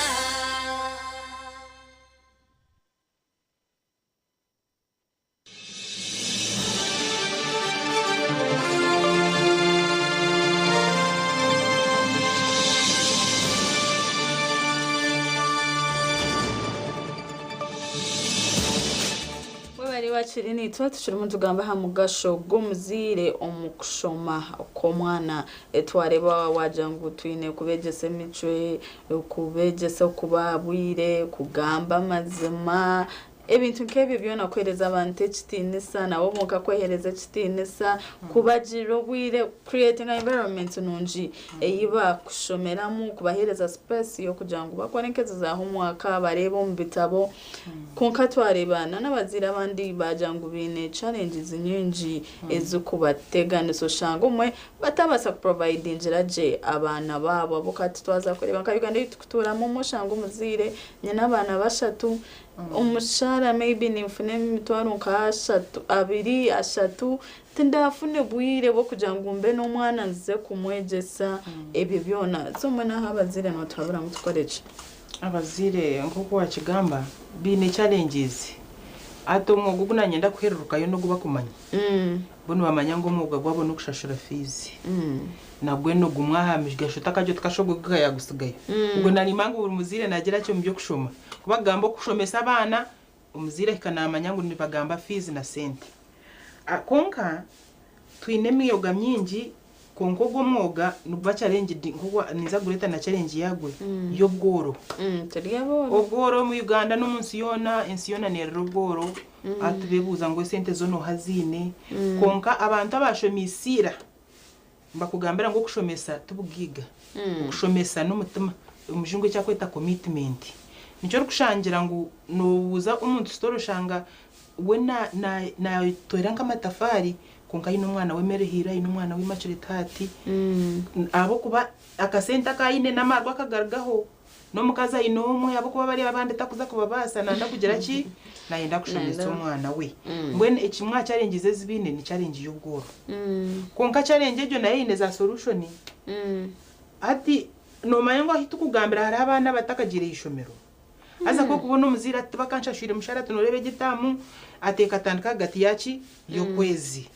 Webari bakiri nitwe tukirimu tugamba aha mugasho gw'omuzaire omu kushoma kw'omwana. Twareeba wagira ngu twine kubegyesa emicwe, kubegyesa okuba bwire, kugamba amazima, ebintu nk'ebyo byona, kuheereza abantu ekitiinisa, nabo bonka kwehereza ekitiinisa, kubagirira obwire, creating environment nungi ei bakushomeramu, kubaheereza space y'okugira ngu bakore nk'ezo za homework, bareebe omu bitabo. Konka twareeba n'abazaire abandi bagira ngu baine challenges nyingi ezikubateganisa, oshanga omwe batabaasa kuprovidingira gye abaana baabo. Abo kati twaza kureeba nka Uganda ei tukutuuramu, omwe oshanga omuzaire nyine abaana bashatu, omushahara maybe ninfuna emitwaro nka ashatu, abiri, ashatu, tindafune bwire bw'okugira ngu mbe n'omwana nze kumwegyesa ebyo byona. So mbwenu aho abazaire notuhabura ngu tukore ki? Abazaire, nk'oku wakigamba, biine challenges. Ati omwoga ogu nanyenda kuhererukayo n'ogu bakumanya. Bo nibamanya ngu omwoga gwabo n'okushashura fees. Nagwe nogumwe aha migasho takajyo tukashogoga yagusigayo. Ubwo narima ngu buri muzaire nagira kyo mu by'okushoma. Kubagamba okushomesa abaana, omuzaire ahika namanya ngu nibagamba fees na sente. Konka twine emyoga mingi. Kwonka ogwo omwoga niguba challenged nk'oku ninza kugureeta na challenge yaagwo y'obworo. Turi abooro. Obworo omu Uganda n'omu nsi yoona, ensi yoona neerira obworo, hati beebuuza ngu esente zo nooha aziine. Kwonka abantu abaashomiise ira, nibakugambira ngu okushomesa ti bugaiga, okushomesa n'omutima, omujungu eki arikweta commitment. Nikyo orikushangira ngu noobuuza omuntu story oshanga we naatoora nk'amatafaari kwonka aine omwana we Mary Hill, aine omwana we Immaculate Heart, ahabw'okuba akasente aku aine n'amaarwa akagarugaho, n'omukazi aine omwe ahabw'okuba bariya abandi takuza kubabaasa nayenda kugira ki? Nayenda kushomesa omwana we. Mbwenu ekimwe aha challenges ezi baine ni challenge y'obworo. Kwonka challenge egyo nayo eine za solution. Hati noomanya ngu ahu turikugambira hariho abaana abatakagiire aha ishomero? Haza ku orikubona omuzaire ati tibakanshashwire mushaara ati nooreeba egi etaamu, ateeka atandika ahagati yaaki? Y'okwezi.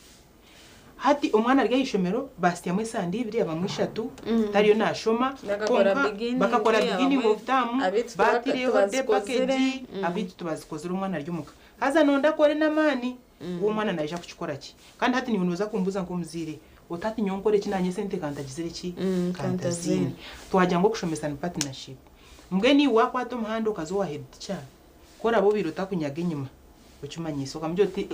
Hati omwana ari aha ishomero baasyamu esande ibiri abamwe ishatu tariyo naashoma Bakakora kwonka beginning, bakakora beginning abamwe of term abaitu baatireho day tibazikozire. package abaitu tibazikozire omwana ari omuka. Haza nonda akore n'amaani we omwana naija kukikora ki? Kandi hati niiwe nooza kumbuuza nk'omuzaire oti hati nyowe nkore ki naanye esente kantagizire ki? Kantaziine. Twagira ngu okushomesa ni partnership. Mbwenu iwe waakwata omuhanda okaza owa head teacher, ku oraabe obaire otakunyaga enyima, okimanyiise okamugira oti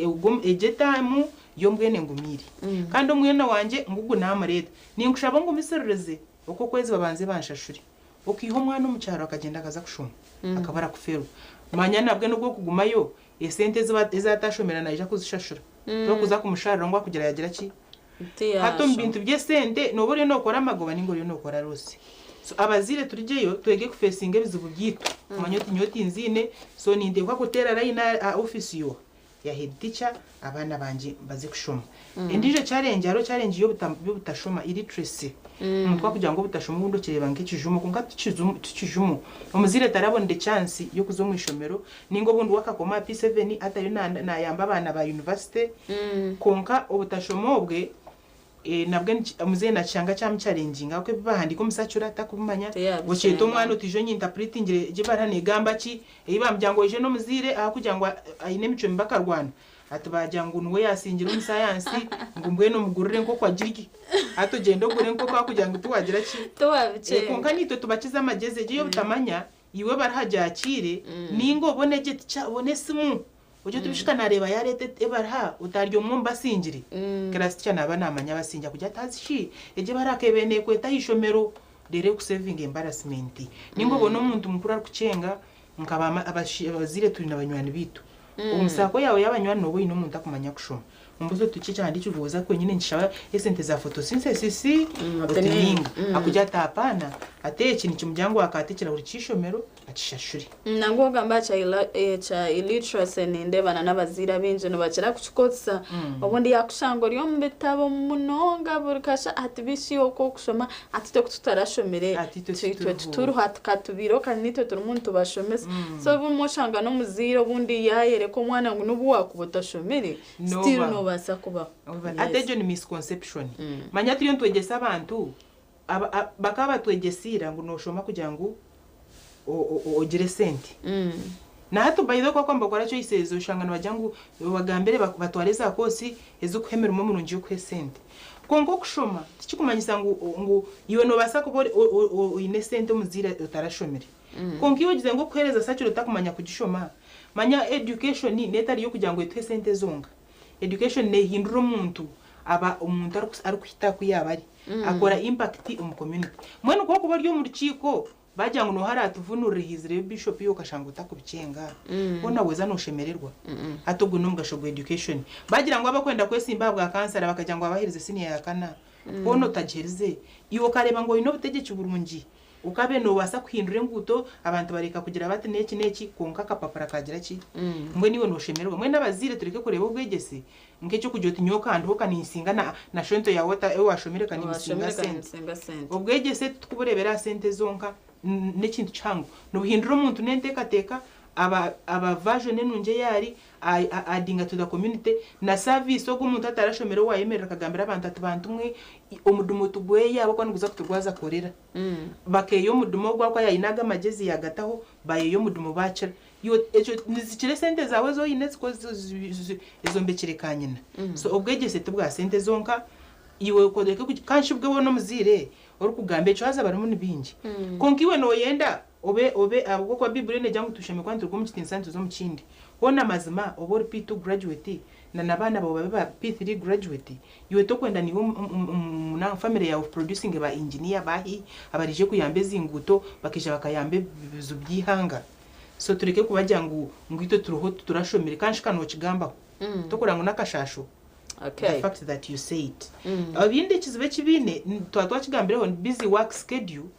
egyo etaamu yo mbwenu engumiire. Kandi omwana wangye ngugu naamureeta. Ninkushaba ongumisiririze okwo okwezi babanze banshashure. Okaiha omwana omu kyaro akagyenda akaza kushoma, akaba arakufeerwa. Manya nabwe n'obu orikugumayo, esente ezi atashomera naija kuzishashura. Torikuza kumusharira ngu akugira yagira ki? Hati omu bintu by'esente nooba oriyo nookora amagoba nainga oriyo nookora loosi. So abazaire turugyeyo twege kufeesinga ebizibu byaitu omanye oti nyowe tinziine so ninteekwa kuteera layini aha ofiisi y'oha? Ya head teacher abaana bangye baze kushoma. Endiijo challenge hariho challenge y'obutashoma, illiteracy. Omuntu ku arikugira ngu obutashoma obundi okireeba nk'ekijumo kwonka tikijumo. Omuzaire tarabonire chance y'okuza omu ishomero nainga obundi we akakoma aha P7 hati ariyo naayamba abaana ba yunivasite kwonka obutashoma obwe nabwe omuzaire nakishanga kyamucharenginga ahabw'okuba ebi baahandiika omu sacura takubimanya, okyeta omwana oti ija onyintapuritingire egi ebaruha neegamba ki, ei baamugira ngu oije n'omuzaire ahabw'okugira ngu aine emicwe mibi akarwana ati baagira ngu niwe yaasingire omu sayansi ngu mbwenu omugurire enkoko agirye, hati ogyende ogure enkoko ahabw'okugira ngu tiwagira ki, kwonka naitwe tubakize amagyezi egi ey'obutamanya Iwe ebaruha gyakiire ninga obone gye tica obone esimu ogye oti bishika nareeba yareeta ebaruha otari omwe omu basingire class teacher naba namanya abasingi akugira ati haza shi egi ebaruha kebaire nekweta aha ishomero reero ekusevinga embarrassment ninga obone omuntu mukuru arikukyenga nka abazaire twine banywani beitu omu saako yaawe y'abanywani nooba oine omuntu akumanya kushoma Ombuuze oti kiki ekyahandiikirwe oza kwenyine nikishaba esente za photosynthesis oti ninga akugira ati hapana ati eki nikimugira ngu akaate ekirahuri ky'eishomero akishashure. Nangwa ogamba aha kya illiteracy nindeeba na n'abazaire abaingi nibakira kukikozesa obundi yakushanga ori omu bitabo munonga buri kasha ati bishi oku okushoma ati itwe ku tutarashomire itwe tituriho ati katubiireho kandi naitwe turimu nitubashomesa so obumwe oshanga n'omuzaire obundi yayoreka omwana ngu n'obu wakuba otashomire Still nobaasa kubaho. Hati egyo ni misconception. Manya turiyo nitwegyesa abantu, bakaba batwegyesa ira ngu noshoma kugira ngu ogire esente. Na hati by the way ku barikuba nibakora choices oshanga nibagira ngu obagambire batware za course ezikuha emirimo mirungi y'okuha esente. Kwonka okushoma tikikumanyisa ngu iwe nobaasa kuba oine esente omuzaire otarashomire. Kwonka iwe ogize ngu okuheereza circular otakumanya kugishoma, manya education netari yokugira ngu etuhe esente zonka. Education nehindura omuntu aba omuntu arikuhita aku yaaba ari. Akora impact omu community. Mbwenu ku orikuba ori omu rukiiko bagira ngu nooha aratuvunurire haizireyo bishop iwe okashanga otakubikyenga, hoona weeza noshemererwa? Hati ogwo nomugasho gwa education. Bagira ngu abakwenda kwesimba ahabwa kansara bakagira ngu abaherize senior ya kana, hoona otagiherize, iwe okareeba ngu oine obutegyeki burungi, Okabe noobaasa kuhindura enguuto, abantu bareka kugira bati n'eki n'eki, kwonka akapapura kaagira ki? Mbwenu iwe nooshemererwa. Mbwenu abazaire tureke kureeba obwegyese nk'eky'okugira oti nyowe ka ndiho ka ninsinga na na shwento yaawe ota ei waashomire ka nimusinga sente. Obwegyese titukubureebera aha sente zonka, n'ekintu kihango. Nibuhindura omuntu n'enteekateeka, aba aba version enungi ei ari, a addinga to the community, na service ogu omuntu atarashomire owaayemerera akagambira abantu ati bantu mwe omudumu tugweye ahabw'okuba niguza kuturwaza korera. Bakeeya omudumu ogu ahabw'okuba yaine ago amagyezi yaagataho, bayeeya omudumu baakira. Iwe ekyo nizikira esente zaawe ezi oine ezombekire kanyina. So obwegyese ti bwa sente zonka, Iwe okoreke kanshi bwe woona omuzaire orikugamba ekyo haza barimu ni baingi. Kwonka iwe nooyenda obe obe ahabw'okuba Baiburi neegira ngu tushemeriire kuba nituruga omu kitiinisa nituza omu kindi. Hoona amazima obe ori P2 graduate na n'abaana baawe babe ba P3 graduate, iwe tokwenda naiwe omu family yaawe oproducinge ba engineer baahi abaraije kuyamba ezi nguuto bakaija bakayamba ebizibu by'eihanga? So tureke kubagira ngu ngu itwe turiho titurashomire. Kanshi ka nookigambaho? Tokureba ngu n'akashaasho? The fact that you say it. Ebindi ekizibu eki baine, twaba twakigambireho ni busy work schedule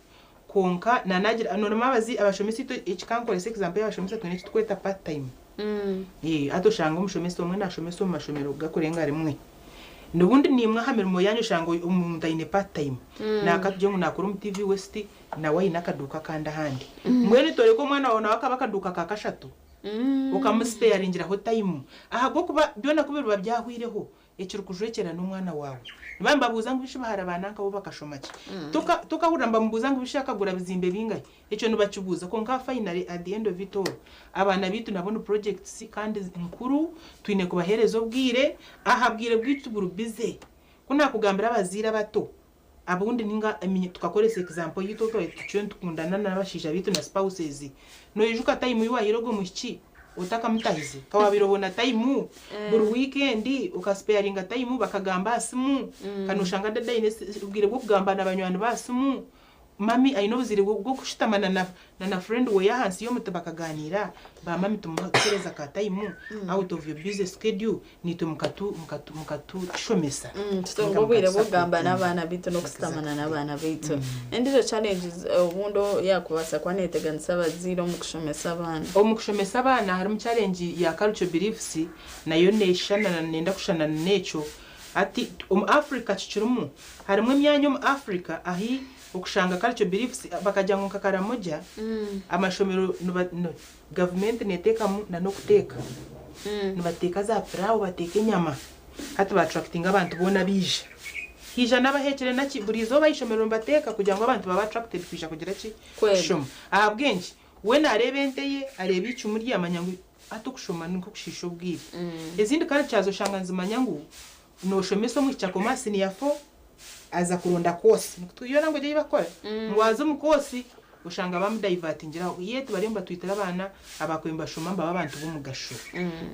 kwonka na nagira nooreba abazi abashomesa itwe eki ka nkorese example y'abashomesa twine eki turikweta part time. Hati oshanga omushomesa omwe naashomesa omu mashomero gakurenga rimwe. N'obundi naimwe aha mirimo yaanyu oshanga omuntu aine part time. Naaka tugire ngu naakora omu TV West nawe aine akaduuka akandi ahandi. Mbwenu tworeka omwana waawe nawe akaba akaduuka ka kashatu. Okamusipeyaringiraho tayimu ahabw'okuba byona ku biriba byahweireho, ekirikujwekyera n'omwana waawe. Nibaba nibabuuza ngu bishi bahara ba nanka bo bakashoma ki? Tokahurira nibamubuuza ngu bishi akagura bizimbe bingahi? Ekyo nibakibuuza kwonka finally at the end of it all, abaana baitu nabo ni projects kandi nkuru, twine kubaheereza obwire, aha bwire bwaitu buri busy. Ku naakugambira abazaire abato, Abundi ninga tukakoresa example yitu obu twabire tukiriyo nitukundana nabashaija bitu na spouses. Noijuka time eyi wahaire ogwo mwishiki otakamutahize? Ka wabaire obona time buri weekend okasparinga time bakagamba aha simu, ka noshanga dada ayine obwire bwokugamba na banywani be aha simu, Mummy aine obuziire bw'okushutama na na friend weye ahansi y'omuti bakaganiira, ba mummy tumuhereza ka time out of your busy schedule naitwe mukatu mukatu mukatushomesa. Tutunga obwire bw'okugamba n'abaana baitu n'okushutamana n'abaana baitu. Endiijo challenge obundi eyaakubaasa kuba neeteganisa abazaire omu kushomesa abaana. Omu kushomesa abaana harimu challenge ya culture beliefs nayo neeshushana na neenda kushushana n'ekyo. Hati omu Africa kikirimu, harimu emyanya omu Africa ahi okushanga culture beliefs bakagira ngu nka Karamoja amashomero niba gavumenti neteekamu na n'okuteeka, nibateeka za pilawo bateeka enyama hati ba attractinga abantu boona baija. Haija n'abaheekire naki buri izooba aha ishomero nibateeka kugira ngu abantu babe attracted kwija kugira ki? Kushoma. Ahabw'enki? We naareeba ente ye, areeba eicumu rye amanya ngu Hati okushoma ni nk'okushiisha obwire. Ezindi cultures oshanga nizimanya ngu noshomesa omwishiki akoma aha senior four aza kuronda course. Nikwo yoona ngu egyo ei bakukora. Ngu aza omu course oshanga bamudivertingira aho. Yet bariyo nibatwitira abaana abaakubaire nibashoma nibaba abantu b'omugasho.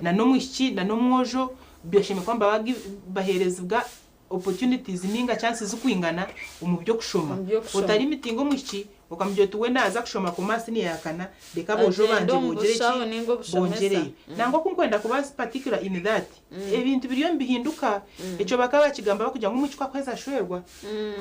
Na n'omwishiki na n'omwojo bashemereire kuba nibaba baheerezibwa opportunities ninga chances zikwingana omu by'okushoma. Omu by'okushoma. Otalimitinga omwishiki okamugira oti we naaza kushoma koma senior ya kana reka aboojo Agyende bangye omu bogyere ki bushaho ninga obushomesa. bongyereyo. Nangwa ku nkwenda kuba particular in that, ebintu biriyo nibihinduka, ekyo bakaba bakigamba bakugira ngu omwishiki ku akuheza ashwerwa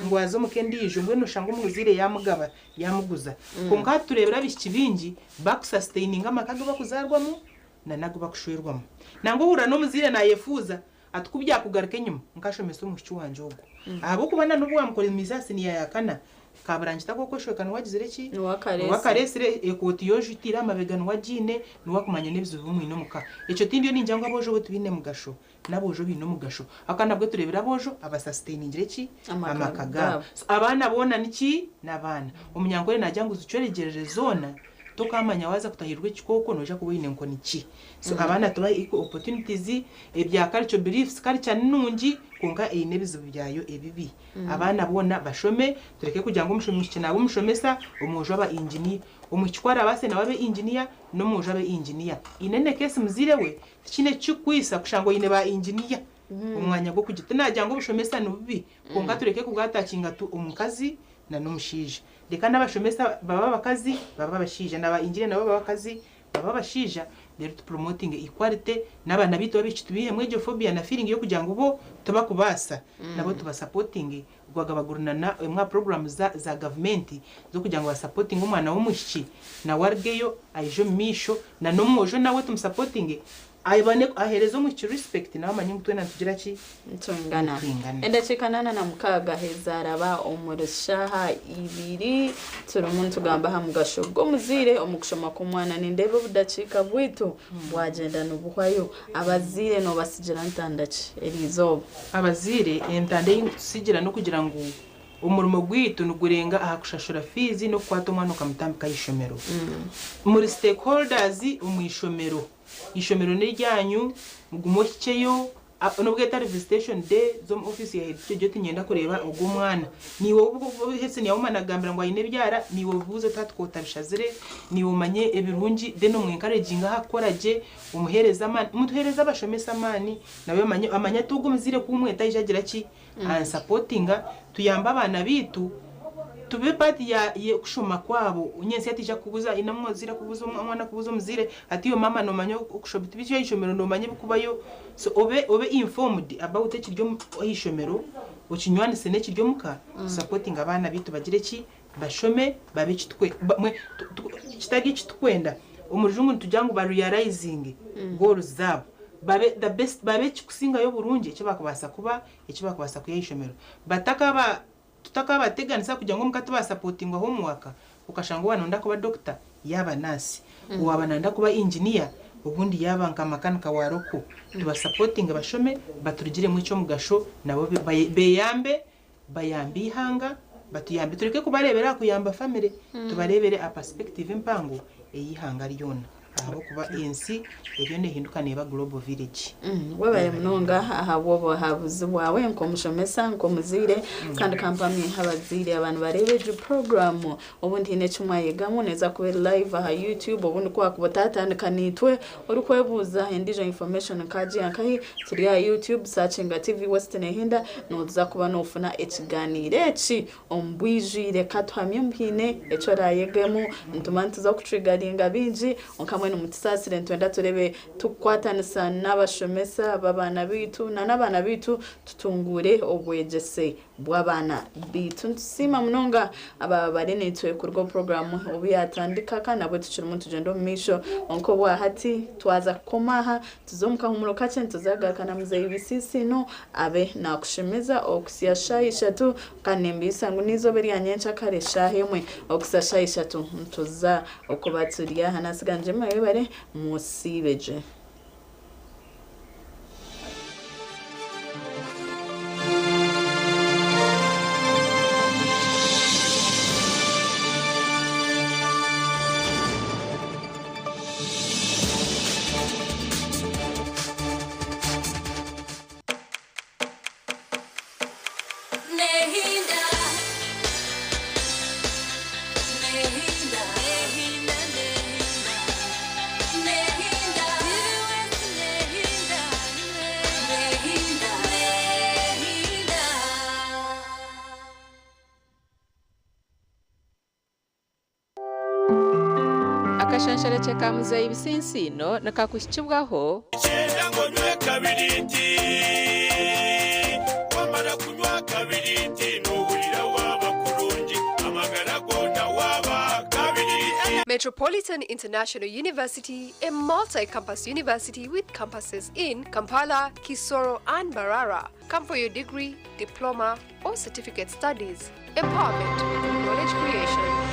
ngu aze omuka endiijo mbwenu noshanga omuzaire yamugaba yamuguza. Kwonka hati tureebire abaishiki baingi bakusustaininga amaka agu bakuzaarwamu na n'agu bakushwerwamu. Nangwa ohurira n'omuzaire nayefuuza Ati ku byakugaruka enyima nkashomesa omwishiki wangye ogwo ahabw'okuba na n'obu waamukora emizi aha siniya ya kana, kaburangita ak'okweshweka niwe agizire ki? Niwe akareesire. Niwe akareesire, ekooti y'oju etaire aha mabega niwe agiine, niwe akumanya n'ebizibu bi mwine omu ka. Ekyo tindiyo ningira ngu aboojo bo tibaine mugasho, n'aboojo baine omugasho. Ahabw'okuba nabwo tureebire aboojo abasasiteiningire ki? Amaka Amaka gaabo. gaabo. So abaana boona niki? N'abaana. Omunyankore naagira ngu zicweregyerere zoona, tokaamanya waaza kutahirwa ekikooko noija kuba oine nkoni ki. So abaana tubahe equal opportunities, ebya culture beliefs, culture ni nungi kwonka eine ebizibu byayo ebibi. Abaana boona bashome, tureke kugira ngu omwishiki naaba omushomesa, omwojo aba engineer. Omwishiki ku arabaase nawe abe engineer, n'omwojo abe engineer. In any case muzaire we, tikiine ekikukwisa kushanga oine ba engineer omu mwanya gw'okugira. Tinagira ngu obushomesa ni bubi, kwonka tureke kubwatakinga tu omukazi na n'omushaija. Reka n'abashomesa babe abakazi, babe abashaija, na ba engineer nabo babe abakazi, babe abashaija reero tu promotinge equality n'abaana baitu b'abaishiki tubaihemu egyo phobia na feeling y'okugira ngu bo tibakubaasa nabo tubasapotinge gwagaba guri na na emwe aha programs za za gavumenti z'okugira ngu basapotinge omwana w'omwishiki nawe arugeyo aije omu maisho na n'omwojo nawe tumusapotinge Aibane aheereze omwishiki respect nawe amanye ngu twena nitugira ki? Nitwingana. Nitwingana. Endakiika 46 ezaaraba omuri shaaha ibiri turimu nitugamba aha mugasho gw'omuzaire omu kushoma kw'omwana. Nindeeba obudakiika bwaitu bwagyenda nibuhwayo. Abazaire noobatsigira ntanda ki eriizooba? Abazaire entanda ei nkutsigira n'okugira ngu omurimo gwaitu nigurenga aha kushashura fiizi n'okukwata omwana okamutambika aha ishomero. Muri stakeholders omu ishomero. Eishomero n'eryanyu, mugume ohikyeyo, Nubwo etari visitation day z'omu office ya head teacher tinyenda kureeba ogwo omwana. Niiwe senior woman agambira ngu aine ebyara, niiwe obuuze oti hati kotabishazire, niiwe omanye ebirungi, then omu encouraging aha kukora gye, omuheereze amaani. Mutuheereze abashomesa amaani, nawe amanye ati ogu omuzaire ku mweta aija agira ki? Ansapotinga, tuyambe abaana baitu, tube part ya y'okushoma kwabo. Nyentsya taija kubuuza, haine omuzaire akubuuza omwana akubuuza omuzaire ati iwe maama noomanya okushoma biki ah'eishomero noomanya ebirikubayo? So obe obe informed about ekiri ah'eishomero, okinywanise n'ekiri omuka, tusapotinge abaana baitu bagire ki? Bashome babe eki kitari eki turikwenda, omu rujungu nitugira ngu ba realizinge goals zaabo, babe the best, babe ekirikusingayo oburungi eki baakubaasa kuba, eki baakubaasa kwiha ah'eishomero. Batakaba tutakabateganisa kugira ngu omuka tibasapotingwa homework, okashanga owaaba nayenda kuba doctor yaaba nurse, owaaba nayenda kuba engineer obundi yaaba nka makanika wa roko. Tubasapotinge bashome baturugiremu eky'omugasho nabo beyambe, bayambe eihanga, batuyambe. Tureke kubareebera aha kuyamba family, tubareebere aha perspective empango ey'eihanga ryona ahabw'okuba ensi eriyo neehinduka neeba global village. Webare munonga ahabw'obuhabuzi bwawe nk'omushomesa, nk'omuzaire, kandi kampamye abazaire aba nibareeba egi puroguraamu obundi haine eki mwayegamu. Neeza kuba eri live aha YouTube, obundi ku waakuba otaatandika naitwe orikwebuuza endiijo information nkaagiiha nkahi, turi aha YouTube, searchinga TV West Nehinda, nooza kuba noofuna ekiganiiro eki omu bwijwire. Ka tuhamye ngu haine eki oraayegemu. Nituma nituza kutrigaringa bingi, kwonka mbwenu mutusaasire, nitwenda turebe tukukwatanisa n'abashomesa b'abaana baitu na n'abaana baitu tutunguure obwegyese bw'abaana baitu. Nitusiima munonga abaaba bari naitwe kuruga obu puroguraamu obu yaatandika kandi nabwo tukirimu nitugyenda omu maisho. Kwonka obwa hati twaza kukoma aha, tuze omu kahumuro kakye, nituza kugaruka na muzeeyi Bisiisino abe naakushemeza okuhitsya shaaha ishatu. Kandi nimbaasa ngu n'eizooba erya nyencakare shaaha emwe okuhitsya shaaha ishatu nituza okuba turi aha. Naatsiga ngyemwe mwebare musiibe gye. Nehinda, Nehinda, Nehinda, Nehinda, Nehinda, Nehinda, Nehinda. Akashansharekye ka Muzeeyi Bisinsiino nikakuhikibwaho. Kyenda ngu onywe kabiriiti. Wamara kunywa kabiriiti nohurira waaba kurungi, amagara goona waaba kabiriiti. Metropolitan International University, a multi-campus university with campuses in Kampala, Kisoro, and Mbarara. Come for your degree, diploma, or certificate studies. Empowerment through knowledge creation.